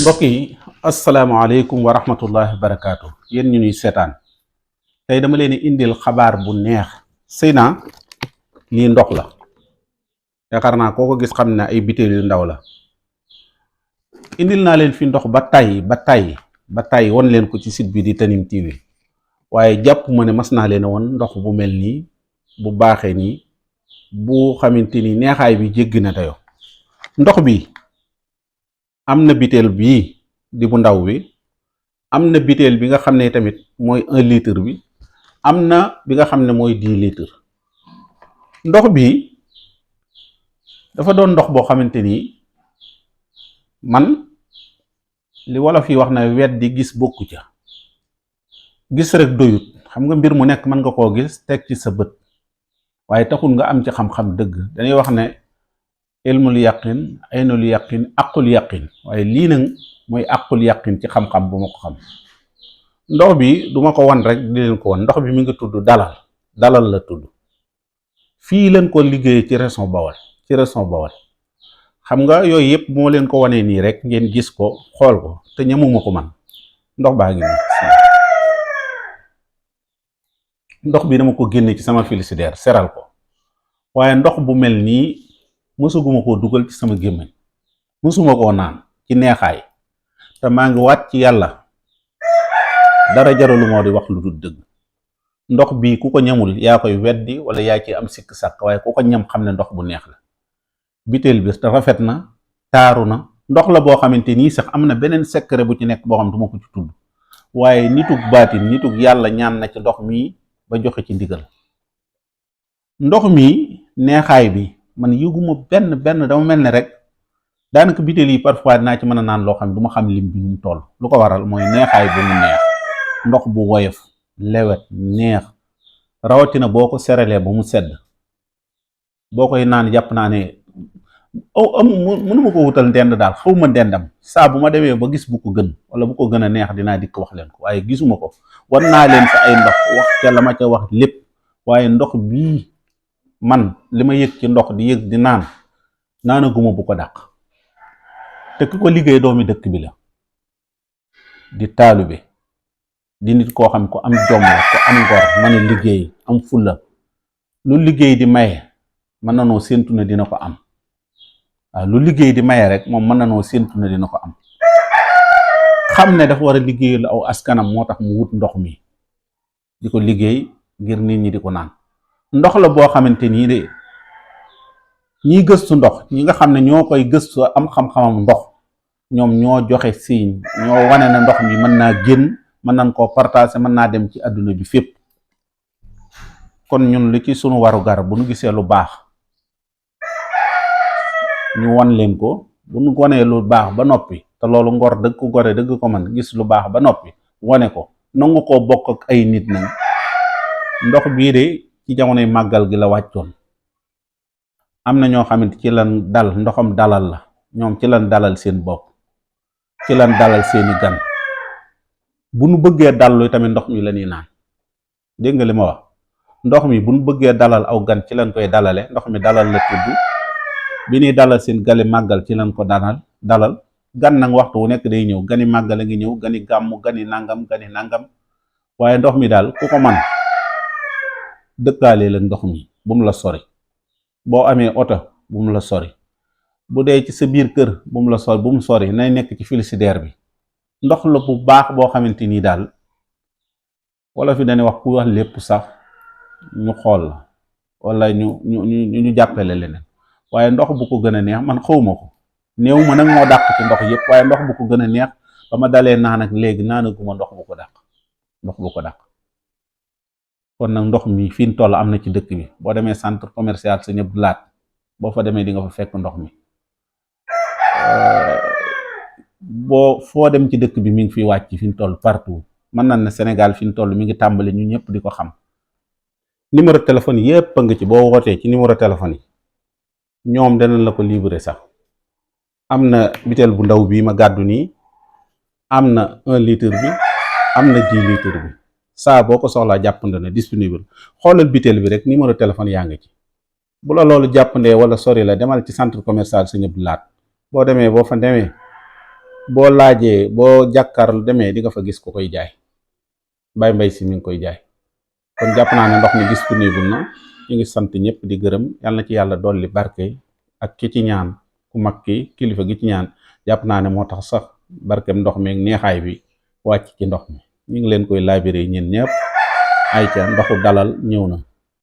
mbokk yi asalaamaaleykum wa rahmatullahi wa barakaatu yéen ñu ñuy seetaan tey dama leen di indil xabaar bu neex sëy naa lii ndox la yaakaar naa koo ko gis xam ne ay bitéel yu ndaw la indil naa leen fi ndox ba tàyyi won leen ko ci site bi di Tanime TV waaye jàpp ma ne mas naa leen woon ndox bu mel nii bu baaxee nii bu xamante ni neexaay bi jéggi na dayo ndox bi am na biteel bii di bu ndaw bi am na biteel bi nga xam ne tamit mooy 1 litre bi am na bi nga xam ne mooy 10 litres ndox bi dafa doon ndox boo xamante ni man li wolof yi wax na wet di gis bokku ca gis rek doyut. xam nga mbir mu nekk mën nga koo gis teg ci sa bët waaye taxul nga am ci xam-xam dëgg. dañuy wax ne ilmul yaqin aynul yaqin aqul yaqin waaye lii nag mooy aqul yaqin ci xam-xam bu ma ko xam. ndox bi duma ko wan rek di leen ko wan. ndox bi mi ngi tudd dalal la tudd. fii leen ko liggéeyee ci région Bawol xam nga yooyu yëpp moo leen ko wanee nii rek ngeen gis ko xool ko te ñamuma ko man. ndox baa ngi nii ndox bi dama ko génne ci sama frigidaire seral ko waaye ndox bu mel nii mësuguma koo dugal ci sama gémmiñ mësuma koo naan ci neexaay te maa ngi waat ci yàlla dara jaralu moo di wax lu dul dëgg. ndox bii ku ko ñamul yaa koy weddi wala yaa ci am sikk sàkk waaye ku ko ñam xam ne ndox bu neex la. biteel bi te rafet na taaru na ndox la boo xamante nii sax am na beneen secret bu ci nekk boo xam duma ko ci tudd waaye nitug baatin nitug yàlla ñaan na ci ndox mii ba joxe ci ndigal. ndox mi neexaay bi man yëguma benn dama mel ne rek daanaka biteel yi parfois dinaa ci mën a naan loo xam ne du ma xam lim bi nu mu toll. lu ko waral mooy neexaay bu mu neex ndox bu woyof lewet neex rawatina boo ko seralee ba mu sedd boo koy naan jàpp naa ne mënuma ko wutal ndend daal xawma ndendam. saa bu ma demee ba gis bu ko gën wala bu ko gën a neex dinaa dikk wax leen ko waaye gisuma ko. war naa leen fa ay ndox wax ca la ma ca wax lépp waaye ndox bii man li ma yëg ci ndox di yëg di naanaguma bu ko dàq. te ki ko liggéey doomi dëkk bi la di taalibe di nit koo xam ko am jom la ko am ngor mën a liggéey am fulla lu liggéey di maye mën na noo séentu ne dina ko am. waaw lu liggéey di maye rek moom mën na noo séentu ne dina ko am. xam ne dafa war a liggéey lu aw askanam moo tax mu wut ndox mi di ko liggéey ngir nit ñi di ko naan. ndox la boo xamante nii de ñiy gëstu ndox ñi nga xam ne ñoo koy gëstu am xam-xamam ndox ñoom ñoo joxe signe ñoo wane na ndox mi mën naa génn mën nañ koo partager mën naa dem ci àdduna bi fépp. kon ñun li ci sunu waru gar bu nu gisee lu baax ñu won leen ko bu nu wonee lu baax ba noppi te loolu ngor dëgg ko gore dëgg ko man gis lu baax ba noppi wone ko nangu koo bokk ak ay nit nag. ndox bii de ci jamonoy màggal gi la wàccoon am na ñoo xamante ci lan dal ndoxam dalal la ñoom ci lan dalal seen bopp ci lan dalal seeni gan. bu nu bëggee dallu tamit ndox mi la ñuy naan. dégg nga li ma wax ndox mi bu nu bëggee dalal aw gan ci lan koy dalale ndox mi dalal la tudd bi ñuy dalal seen gali màggal ci lan ko dalal gan nag waxtu wu nekk day ñëw gani màggal a ngi ñëw gani gàmmu gani nangam waaye ndox mi daal ku ko man dëkkaale la ndox mi bu mu la sori. boo amee oto bu mu la sori bu dee ci sa biir kër bu mu la sori bu mu sori nay nekk ci frigidaire bi. ndox la bu baax boo xamante ni daal wala fi dañuy wax ku wax lépp sax ñu xool la wala ñu jàppale leneen waaye ndox bu ko gën a neex man xawma ko néew ma nag moo dàq ci ndox yëpp waaye ndox bu ko gën a neex ba ma dalee naan ak léegi naanaguma ndox bu ko dàq. kon nag ndox mi fi ñu toll am na ci dëkk bi boo demee centre commercial Sëñ Abdou Lahat boo fa demee di nga fa fekk ndox mi foo dem ci dëkk bi mi ngi fiy wàcc fi ñu toll partout. mën nañ ne Sénégal fi ñu toll mi ngi tàmbali ñu ñëpp di ko xam. numéro téléphone yépp a nga ci boo wootee ci numéro téléphone yi ñoom danañ la ko livrer sax. am na biteel bu ndaw bii ma gàddu nii am na 1 litre bi am na 10 litres bi. saa boo ko soxlaa jàppande na disponible xoolal biteel bi rek numéro téléphone yaa ngi ci. bu la loolu jàppandee wala sori la demal ci centre commercial Sëñ Abdou Lahat boo demee boo fa demee boo laajee boo jàkkaarlu demee di nga fa gis ku koy jaay. Baye Mbaye si mi ngi koy jaay. kon jàpp naa ne ndox mi disponible na. ñu ngi sant ñëpp di gërëm yàlla na ci yàlla dolli barke ak ki ci ñaan ku mag ki kilifa gi ci ñaan jàpp naa ne moo tax sax barkem ndox mi ak neexaay bi wàcc ci ndox mi ñu ngi leen koy laabiré ñeen ñëpp ay ca ndoxu dalal ñëw na.